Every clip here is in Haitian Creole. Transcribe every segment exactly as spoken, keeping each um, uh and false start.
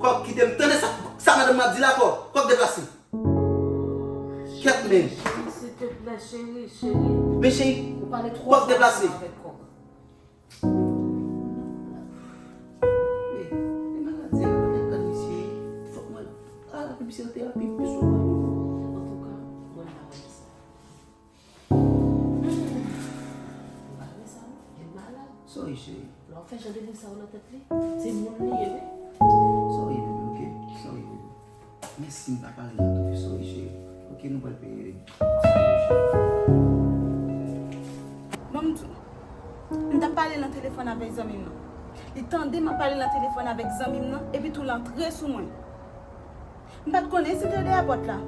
Kòk, kite m tande sa, sa madanm nan ap di la ankò. Kòk, deplase. Kèt men. Cheri, silteplè, cheri, cheri. Men cheri, ou pale twò fò ansanm avèk Kòk. Men, men maladi a, pa t ap tann misye. Fòk mwen al, ah, misye an terapi, misye an terapi. Antouka, mwen pa renmen sa. Mwen pa renmen sa non, li malad. Sorry, cheri. Lè w fè jan de moun sa yo nan tèt li, se moun li ye, wi. Sorry, baby, ok? Sorry, baby. Mèsi, m pa pale nan tou, sorry, cheri. Ok, nou pral peye. Ban m di w, m t ap pale nan telefòn avèk zanmi m nan. Li tande m ap pale nan telefòn avèk zanmi m nan, epi tou l antre sou mwen. M pa t konnen si l te dèyè pòt la.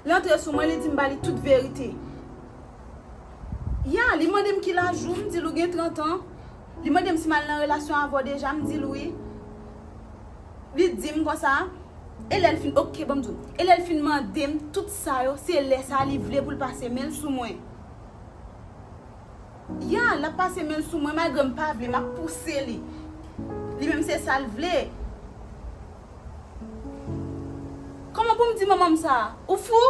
Li antre sou mwen, li di m ba li tout verite. Ya, li mande m ki laj ou, m di l ou gen trant an. Li mande m si m al nan relasyon avè w deja, m di l wi. Li di m konsa, e lè l fin, ok, ban m di w, e lè l fin mande m tout sa yo, se lè sa a li vle pou l pase men l sou mwen. Ya, l ap pase men l sou mwen, malgre m pa vle, m ap pouse li. Li menm se sa l vle. Kòman pou m di manman m sa? Ou fou?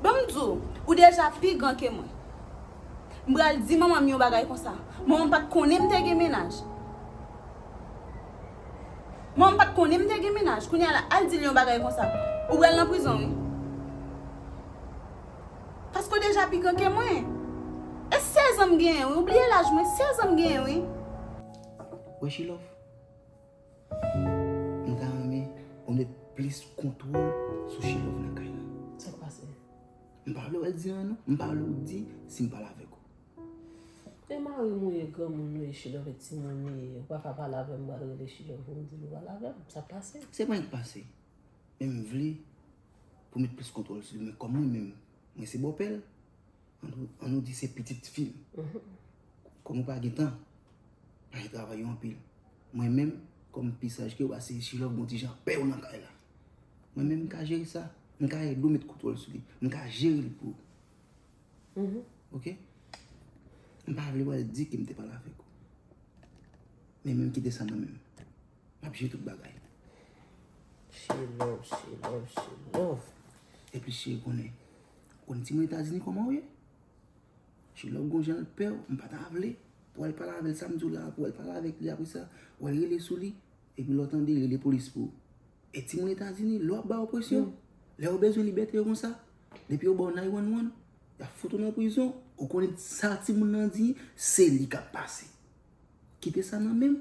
Ban m di w, ou deja pi gran ke mwen. M pral di manman m yon bagay konsa. Manman m pa t konnen m te gen mennaj. Manman m pa t konnen m te gen mennaj. Kounye a la, al di l yon bagay konsa. Ou pral nan prizon, wi. Paske w deja pi gran ke mwen. E sèz an m genyen, wi. Ou bliye laj mwen, sèz an m genyen, wi. Wè, Chilove, m ta renmen ou met plis kontwòl sou Chilove nan kay la. Sa k pase? M pa vle w al di anyen, non. M pa vle w di si m pale avèk ou. E mari m ou ye, granmoun ou ye, Chilove, e timoun li ye. Ou pa ka pale avè m, m pral rele Chilove pou m di l ou pale avè m. Sa k pase? Se pa anyen k pase. Men m vle pou met plis kontwòl sou li. Men kòm mwen menm, mwen se bòpè l, an nou, an nou di se pitit fi m. Kòm ou pa gen tan, pa gen travay yo anpil. Mwen menm, kòm m pi saj ke w, se Chilove gon ti jan pè w nan kay la. Mwen menm, m ka jere sa. M ka ede w met kontwòl sou li. M ka jere li pou ou. Ok? M pa vle w al di ke m te pale avèk ou. Men menm kite sa nan men m. M ap jere tout bagay. Chilove, Chilove, Chilove. Epi cheri, konnen, ou konn timoun Etazini kòman w ye? Chilove gon jan l pè w, m pa ta vle pou w al pale avè l, sa m di w la, pou w al pale avèk li, apre sa, w al rele sou li, epi lè w tande, rele polis pou ou. E timoun Etazini, lè w ap ba yo presyon, lè yo bezwen libète yo konsa, depi yo ba w nine one one, y ap fout ou nan prizon, ou konnen sa timoun nan di, se li k ap pase. Kite sa nan men m.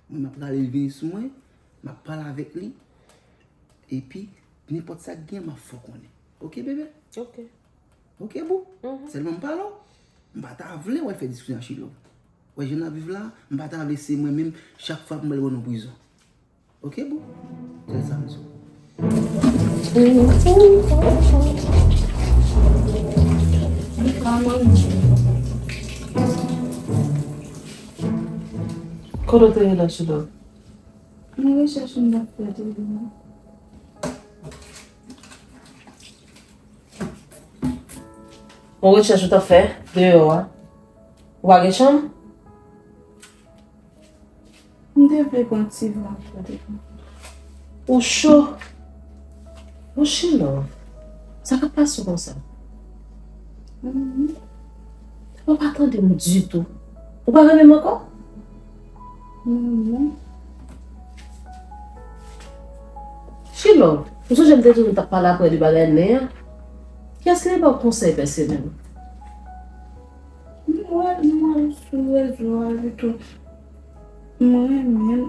Mwen, m ap rale l vini sou mwen. M ap pale avèk li. Epi, nenpòt sa k gen, m ap fè w konnen. Ok, bebe? Ok. Ok, boo? Sèlman m pale w. M pa ta vle w al fè diskisyon ak Chilove. Wè jan n ap viv la, m pa ta vle se mwen menm, chak fwa pou m al wè w nan prizon. Ok, boo? Sèl sa m di w. Kote w te ye la, Chilove? Mwen rechèch m t ap fè te vini. Yon rechèch ou t ap fè deyò a? Ou pa gen chanm? M te vle pran ti van pou devan. Ou cho. Monchè Love, sa k ap pase w konsa? Ou pa tande m ditou. Ou pa renmen m ankò? Non. Chilove, ou sonje m te di w m t ap pale aprè de bagay nen an? Kiyès ki te ba w konsèy pèsonèl? M wè, m wè l sou rezo a, li tou. M renmen l.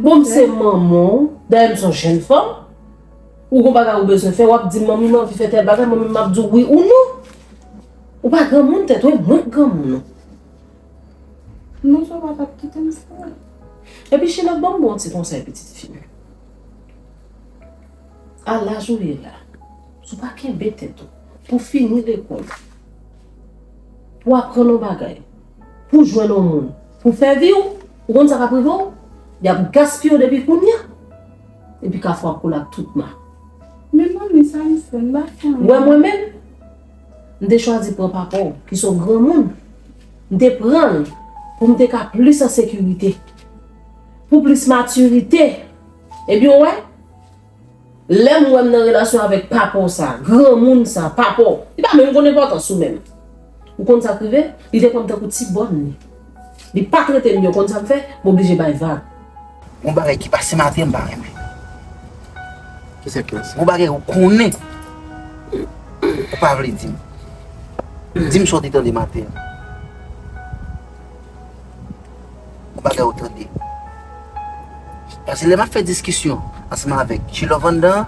Bon, m se manman w. Dayè, m se yon jèn fanm. Ou gon bagay ou bezwen fè, w ap di m, "Manmi, m anvi fè tèl bagay," mwen menm m ap di w wi ou non. Ou pa granmoun tèt, wi, mwen k granmoun. Non, sa w pa t ap kite m fè. Epi, Chilove, ban m ba w yon ti konsèy, pitit fi m. A laj ou ye la, si w pa kenbe tèt ou pou fini lekòl, pou aprann yon bagay, pou jwenn yon moun, pou fè vi w, ou konn sa k ap rive w? Y ap gaspiye w depi kounye a. Epi kafou ap koule ak tout ma. Men manmi, sa m fè, m pa fè anyen. Ou wè mwen menm? M te chwazi pran papa w, ki se yon granmoun. M te pran l pou m te ka plis an sekirite. Pou plis matirite. Ebyen, w wè, lè m wè m nan relasyon avèk papa w sa, granmoun sa, papa w, li pa menm konn enpòtans ou menm. Ou konn sa k rive? Li te pran m tankou ti bòn li. Li pa trete m byen, ou konn sa m fè? M oblije bay vag. Yon bagay ki pase maten m pa renmen. Ki sa k pase? Yon bagay ou konnen. Ou pa vle di m. Di m sa w te tande maten an. Yon bagay ou tande. Paske lè m ap fè diskisyon ansanm avèk Chilove anndan,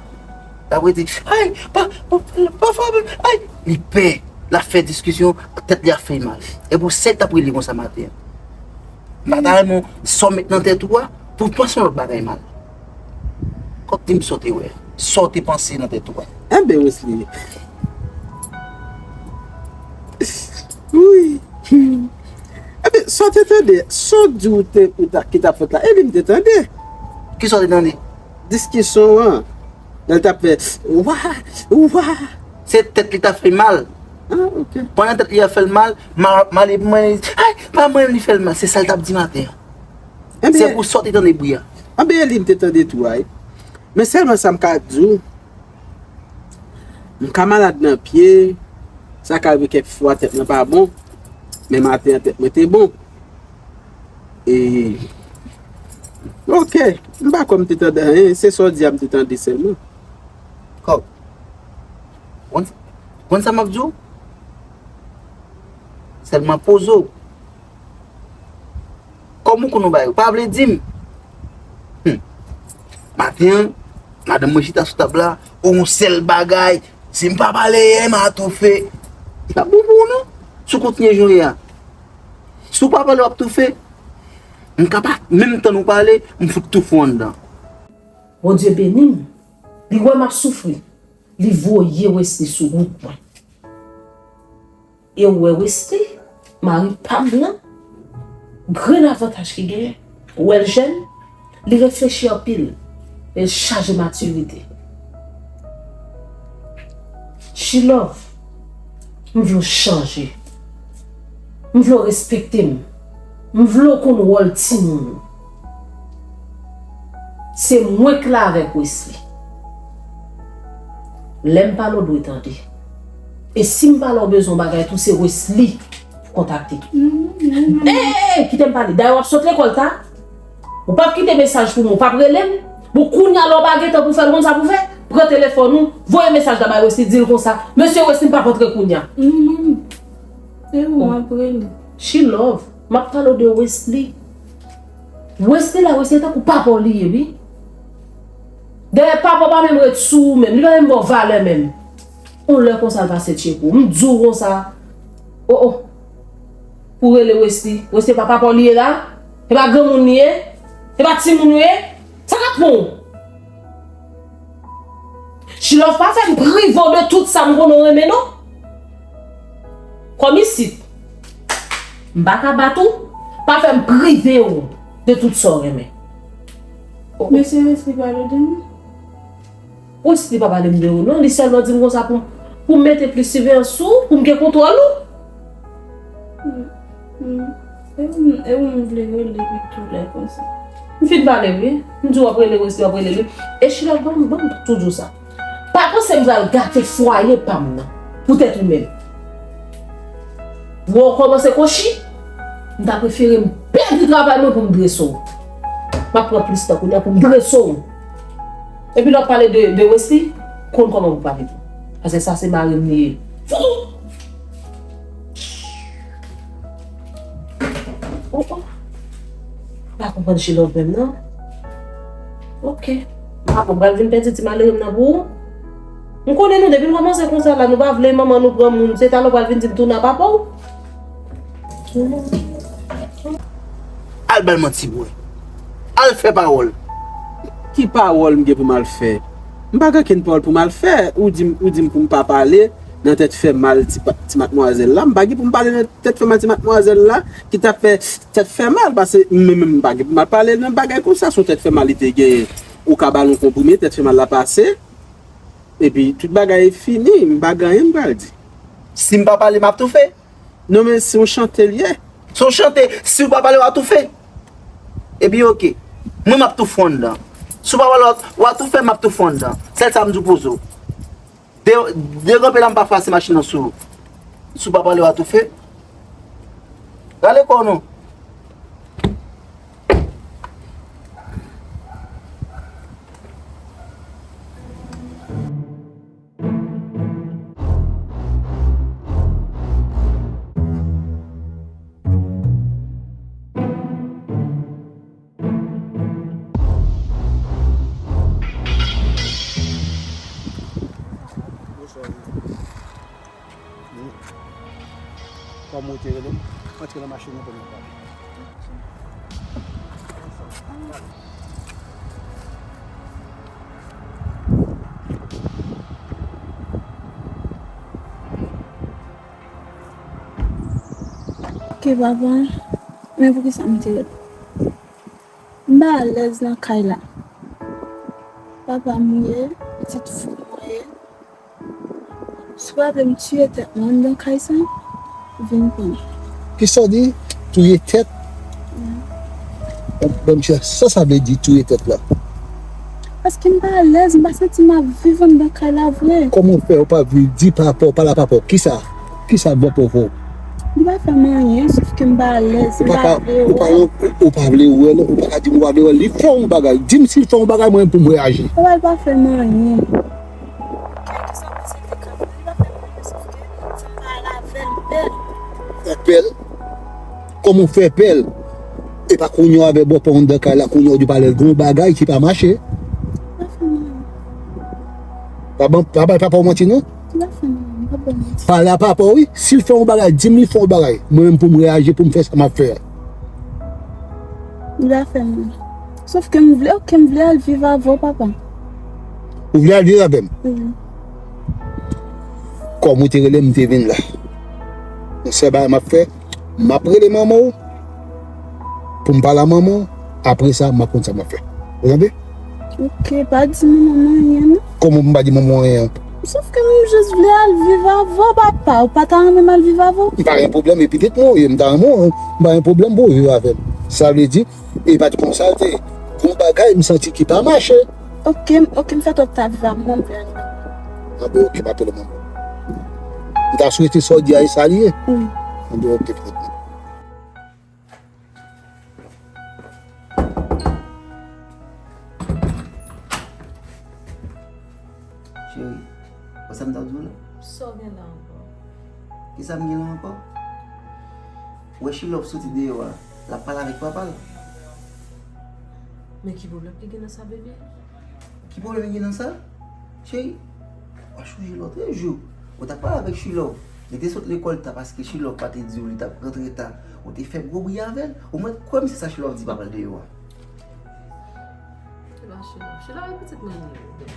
l ap rete, ay, pa, pa, pa frape m, ay. Li pè. L ap fè diskisyon, tèt li ap fè mal. E pou sa l t ap rele konsa maten an. M pa ta renmen sa w met nan tèt ou a, pou w panse yon lòt bagay mal. Kòk di m sa w te wè, sa w te panse nan tèt ou a. Enben, Wesley. Wi. Enben, sa w te tande, sa w di w te, ou ta, ki t ap fèt la, e li m te tande. Kisa w te tande? Diskisyon an. Lè l t ap fè, wa, wa. Se tèt li t ap fè mal. Ah, ok. Pandan tèt li ap fè l mal, mal, mal epi mwen, ay, pa mwen li fè l mal. Se sa l t ap di maten an. Se pou sa w te tande bri a. Enben, li m te tande tou, ay. Men sèlman sa m ka di w, m ka malad nan pye, sa ka rive kèk fwa tèt mwen pa bon, men maten an tèt mwen te bon. E, ok, m pa kwè m te tande anyen, se sa w di a m te tande sèlman. Kòk. Konn, konn sa m ap di w? Sèlman poze w. Kòm ou konn yon bagay, ou pa vle di m. Hmm. Maten an, madanm mwen chita sou tab la, yon sèl bagay, si m pa pale, m a toufe. Li pa bon pou ou non. Si w kontinye jan w ye a. Si w pa pale, w ap toufe. M ka pa menm tann ou pale, m fout toufe w anndan. Bondye beni m. Li wè m ap soufri. Li voye Wesley sou wout mwen. E ou wè Wesley, mari pa m nan, grenn avantaj ki genyen. Ou wè l jèn, li reflechi anpil, e l chaje matirite. Chilove, m vle w chanje. M vle w respekte m. M vle w konn wòl timoun ou. Se mwen k la avèk Wesley. Lè m pale w dwe tande. E si m pale w bezwen yon bagay tou, se Wesley pou kontakte. Ey, ey, ey, kite m pale. Dayè w ap sot lekòl ta. Ou p ap kite mesaj pou mwen, ou p ap rele m. Bon, kounye a lè w pa gen tan pou fè l, ou konn sa pou fè? Pran telefòn ou, voye mesaj la bay Wesley, di l konsa, mesye Wesley m p ap antre kounye a. Se ou m ap rele. Chilove, m ap pale w de Wesley. Wesley la, Wesley tankou papa w li ye, wi. Dayè, papa w pa menm ret sou ou menm, li pa menm ba w valè menm. Yon lè konsa, l pase tcheke w. M di w konsa, o, o, pou rele Wesley. Wesley pa papa w li ye la? E pa granmoun li ye? E pa timoun ou ye? Sa k ap pran w? Chilove, pa fè m prive w de tout sa m konnen w renmen, non. Kòm isit, m pa ka bat ou, pa fè m prive w de tout sa w renmen. Mesye Wesley pale de mwen? Wesley pa pale m de ou, non. Li sèlman di m konsa pou, pou m mete plis siveyans sou ou, pou m gen kontwòl ou. Mm, mm. E ou, e ou m vle rele pi tou lè konsa. M fin pale, wi. M di w ap rele Wesley, w ap rele li. E Chilove, ban m, ban m tou di w sa. Pa panse m pral gate fwaye pa m nan poutèt ou menm. Wè w kòmanse kochi, m ta prefere m pèdi travay mwen pou m drese w. M ap pran plis tan kounye a pou m drese w. Epi lè w ap pale de, de Wesley, konn kòman pou pale tou. Paske sa se mari m li ye. Oh, oh. Pa konprann Chilove menm, non. Ok. M pa konn, pral vin pèdi ti malere m nan pou ou. M konnen nou, depi n kòmanse konsa la, nou pa vle manman nou pran moun. Se talè w pral vin di m tounen a papa w. Al ba l manti pou wè. Al fè pawòl. Ki pawòl m gen pou m al fè? M pa gen okenn pawòl pou m al fè. Ou di m, ou di m pou m pa pale nan tèt fè mal ti pa, ti madmwazèl la. M pa gen pou m pale nan tèt fè mal ti madmwazèl la ki t ap fè tèt fè mal, paske mwen menm m pa gen pou m al pale nan bagay konsa, se yon tèt fè mal li te genyen. Ou ka ba l yon konprime, tèt fè mal la pase, epi tout bagay fini, m pa gen anyen m pral di. Si m pa pale, m ap toufe. Non, men se yon chante l ye. Se yon chante, si w pa pale, w a toufe. Epi oke. Mwen, m ap toufe w anndan. Si w pa pale, w a toufe, m ap toufe w anndan. Sèl sa m di w poze w. De, deganpe la, m pa fase machin nan sou ou. Si w pa pale, w a toufe. Rale kò w non. Bonswa. Kòman w te rele m? Antre nan machin nan pou nou pale. Ok, papa. Men poukisa m te rele? M pa alèz nan kay la. Papa m ye, pitit fou mwen ye. Si w pa vle m tiye tèt mwen anndan kay sa, vin pran m. Kisa w di? Touye tèt? Wi. Ban m chèche sa sa vle di touye tèt la. Paske m pa alèz, m pa santi m ap viv anndan kay la vre. Kòman w fè w pa viv? Di papa w, pale a papa w. Kisa? Kisa bòkò fè w? Li pa fè m anyen, sòf ke m pa alèz, m pa vle wè l. Ou pa, ou pa vle wè l, ou pa ka di m ou pa vle wè l. Li fè yon bagay. Di m si l fè yon bagay, mwen pou m reyaji. Papa, li pa fè m anyen. Kèlkeswa konsèy li ka fè, li pa fè m anyen, sòf ke si m pa al avè l, m pè l. Ou pè l? Kòman w fè pè l? E pa kounye a avè bòkò anndan kay la, kounye a w di w pa alèz, gen yon bagay ki pa mache. Li pa fè m anyen. Pa ban, pa bay papa w manti non. Li pa fè m anyen, m pa ba w manti. Pale a papa w wi. Si l fè yon bagay, di m li fè yon bagay. Mwen menm pou m reyaji, pou m fè sa m ap fè a. Li pa fè m anyen. Sòf ke m vle, ok, m vle al viv avè w, papa. Ou vle al viv avè m? Wi. Kòm ou te rele m, m te vin la. Yon sèl bagay m ap fè, m ap rele manman w pou m pale a manman w. Apre sa, m ap konn sa m ap fè. Ou tande? Ok, pa di manman m anyen non. Kòman pou m pa di manman w anyen? Sòf ke m jis vle al viv avè w, papa. Ou pa ta renmen m al viv avè w? M pa gen pwoblèm, e pitit mwen w ye, m ta renmen w, m pa gen pwoblèm pou w viv avè m. Sa vle di, e pa t konsa l te ye. Gon bagay m santi ki pa mache. Ok, m, ok, m fè twòp ta viv avè m, m vle al viv avè w. Anben, ok, m ap rele manman w. M ta swete sa w di a e sa li ye. Wi. Anben, ok, pitit mwen. Cheri, wè sa m t ap di w la? Sa w gen la ankò? Kisa m gen la ankò? Ou wè Chilòv soti deyò a, l ap pale avèk papa l. Men ki pwoblèm ki gen nan sa, bebe? Ki pwoblèm ki gen nan sa? Cheri, w ap sonje lòt jou, ou t ap pale avèk Chilòv. Li te sot lekòl ta paske Chilòv pa te di w li t ap rantre ta. Ou te fè gwo bri avè l. Ou mèt kwè m se sa Chilòv di papa l deyò a. Se pa Chilòv. Chilòv e pitit mwen li ye.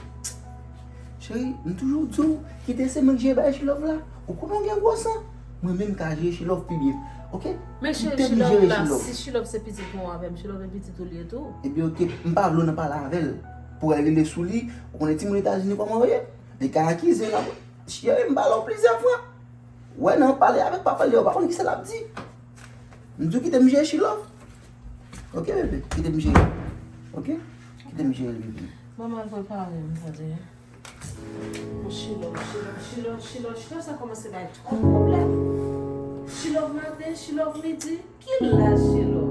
Cheri, m toujou di w, kite se mwen k jere bagay Chilòv la. Ou konnen w gen gwo san. Mwen menm m ka jere Chilòv pi byen. Ok? Men cheri, Chilòv la, si Chilòv se pitit mwen avè m, Chilòv e pitit ou li ye tou. Ebyen, ok, m pa vle w nan pale avè l. Pou w al rele sou li, ou konnen timoun Etazini kòman yo ye. Li ka akize w la. Cheri, m pale w plizyè fwa. Wè, nan pale avèk papa l, yo pa konn kisa l ap di. M di w kite m jere Chilòv. Ok, bebe, kite m jere. Ok? Kite m jere l, bebe. Manman al prepare m, tande. Chilòv, Chilòv, Chilòv, Chilòv, Chilòv, sa kòmanse bay twòp pwoblèm. Chilòv maten, Chilòv midi, ki laj Chilòv?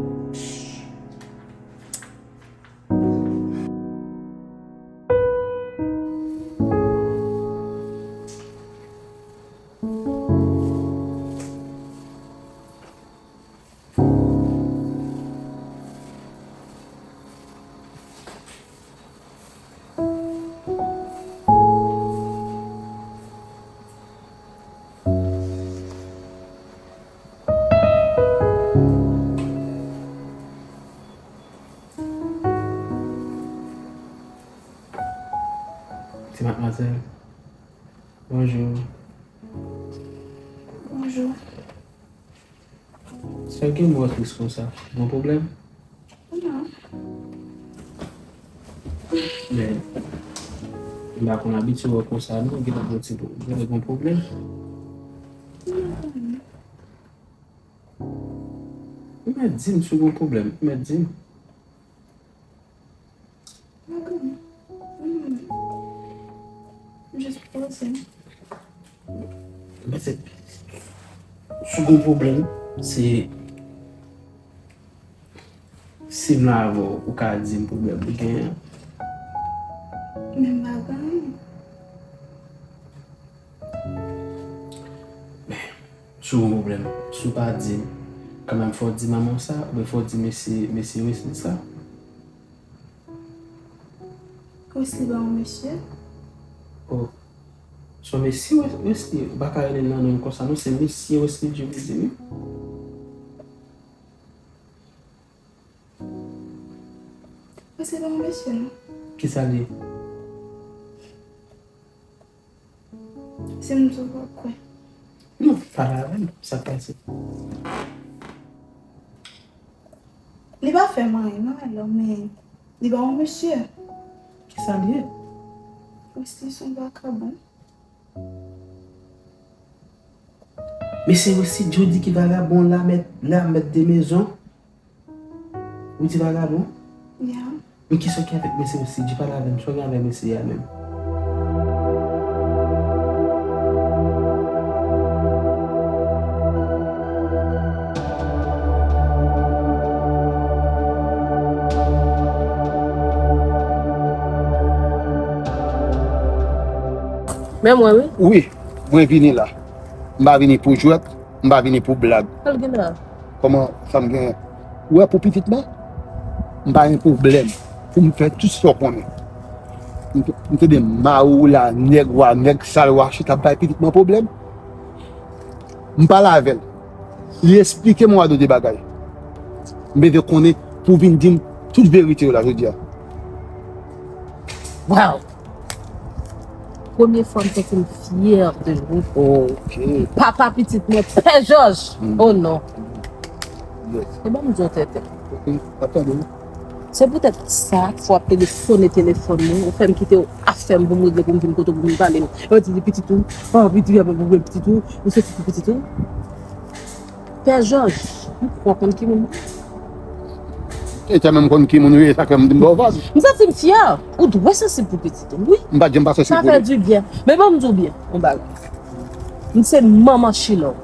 Ti madmwazèl, bonjou. Bonjou. Sa k gen pou w tris konsa? Gon pwoblèm? Non. Men, m pa konn abitye wè w konsa non, genlè gon ti, genlè gon pwoblèm. Non. Ou mèt di m si w gon pwoblèm, ou mèt di m. Mesye, si w gen pwoblèm, se, si m la avè w, ou ka di m pwoblèm ou genyen. Men m pa gen anyen. Men, si w gen pwoblèm, si w pa di m, kanmenm fò w di manman w sa, oubyen fò w di mesye, mesye Wesley sa. Wesley pa yon mesye? Oh. Se yon mesye Wes-, Wesley, ou pa ka rele l nan non l konsa non, se mesye Wesley Djoubizi wi. Wesley pa yon mesye non. Kisa l ye? Si m di w pa kwè. Non, pale avè m, sa k pase? Li pa fè m anyen non, alò, men li pa yon mesye. Kisa l ye? Wesley se yon vakabon. Mesye Wesley Djoubizi ki vagabon, la mèt, la mèt de mezon. Ou di vagabon? Ya. Men kisa w gen avèk mesye Wesley Djoubizi? Pale avè m, sa w gen avèk mesye a menm? Men mwen, wi. Wi, mwen vini la. M pa vini pou jwèt, m pa vini pou blag. Sa l gen la? Kòman sa m genyen? Ou wè pou pitit mwen, m pa gen pwoblèm pou m fè tout sa w konnen. M t-, m tande mari w la, nèg w a, nèg sal w a, chita ap bay pitit mwen pwoblèm. M pale avè l. Li esplike m yon wadò de bagay. M bezwen konnen pou w vin di m tout verite yo la jodi a. Wow! Premye fwa m santi m fyè de nou. Ok. Papa pitit mwen, Pè Jòj. Mm. Oh non. Yes. E ban m di w tètè. Ok, m ap tande w. Se poutèt sa, fò w ap telefone telefòn mwen, ou fè m kite w afè m pou m regle, pou m vin kote w, pou m vin pale. Yo di, di pitit ou, oh, pitit ou, pitit ou, ou soti pou pitit ou. Pè Jòj, m kwè w konn ki moun. E tèlman m konn ki moun ou ye, sa fè m di m ba w vag. M santi m fyè. Ou dwe sansib pou pitit ou, wi. M pa t janm pa sansib pou li. Ça fait du bien. Men ban m di w byen, yon bagay. M se manman Chilòv.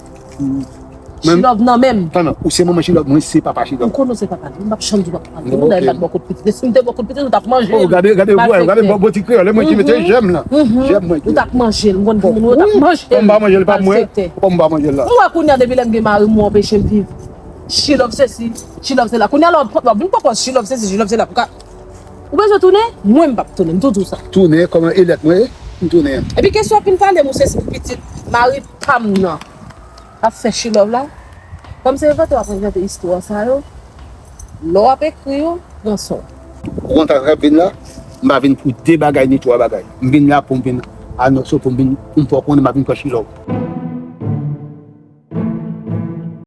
Chilòv nan men m. Tann, ou se manman Chilòv, mwen se papa Chilòv. Ou konnen w se papa li. M p ap janm di w papa li. Ou nan bat bò kot pitit. Si m te bò kot pitit, ou t ap manje l. Oh, gade, gade, gade bò ti kreyòl, mwen ki mete jèm la. Jèm mwen. Ou t ap manje l. M konn ki moun ou t ap manje l. Kòm m pa manje l, pa mwen. Kòm m pa manje l la. M wè kounye a depi lè m gen mari m, ou anpeche m viv. Chilòv sesi, Chilòv sela. Kounye a la w ap vin pwopòz Chilòv sesi, Chilòv sela. Ou bezwen tounen? Mwen m p ap tounen, m tou di w sa. Tounen, kòman elèt mwen ye? M tounen. Epi kesyon w ap vin pale m ou sesi pou pitit mari pa m nan. Ap fè Chilòv la. Kòm se envante w ap envante istwa sa yo, lè w ap ekri yo, pran san w. Ou konn sa k ap vin la? M pa vin pou de bagay ni twa bagay. M vin la pou m vin anonse w, pou m vin, pou m fè w konnen m ap vin pran Chilòv.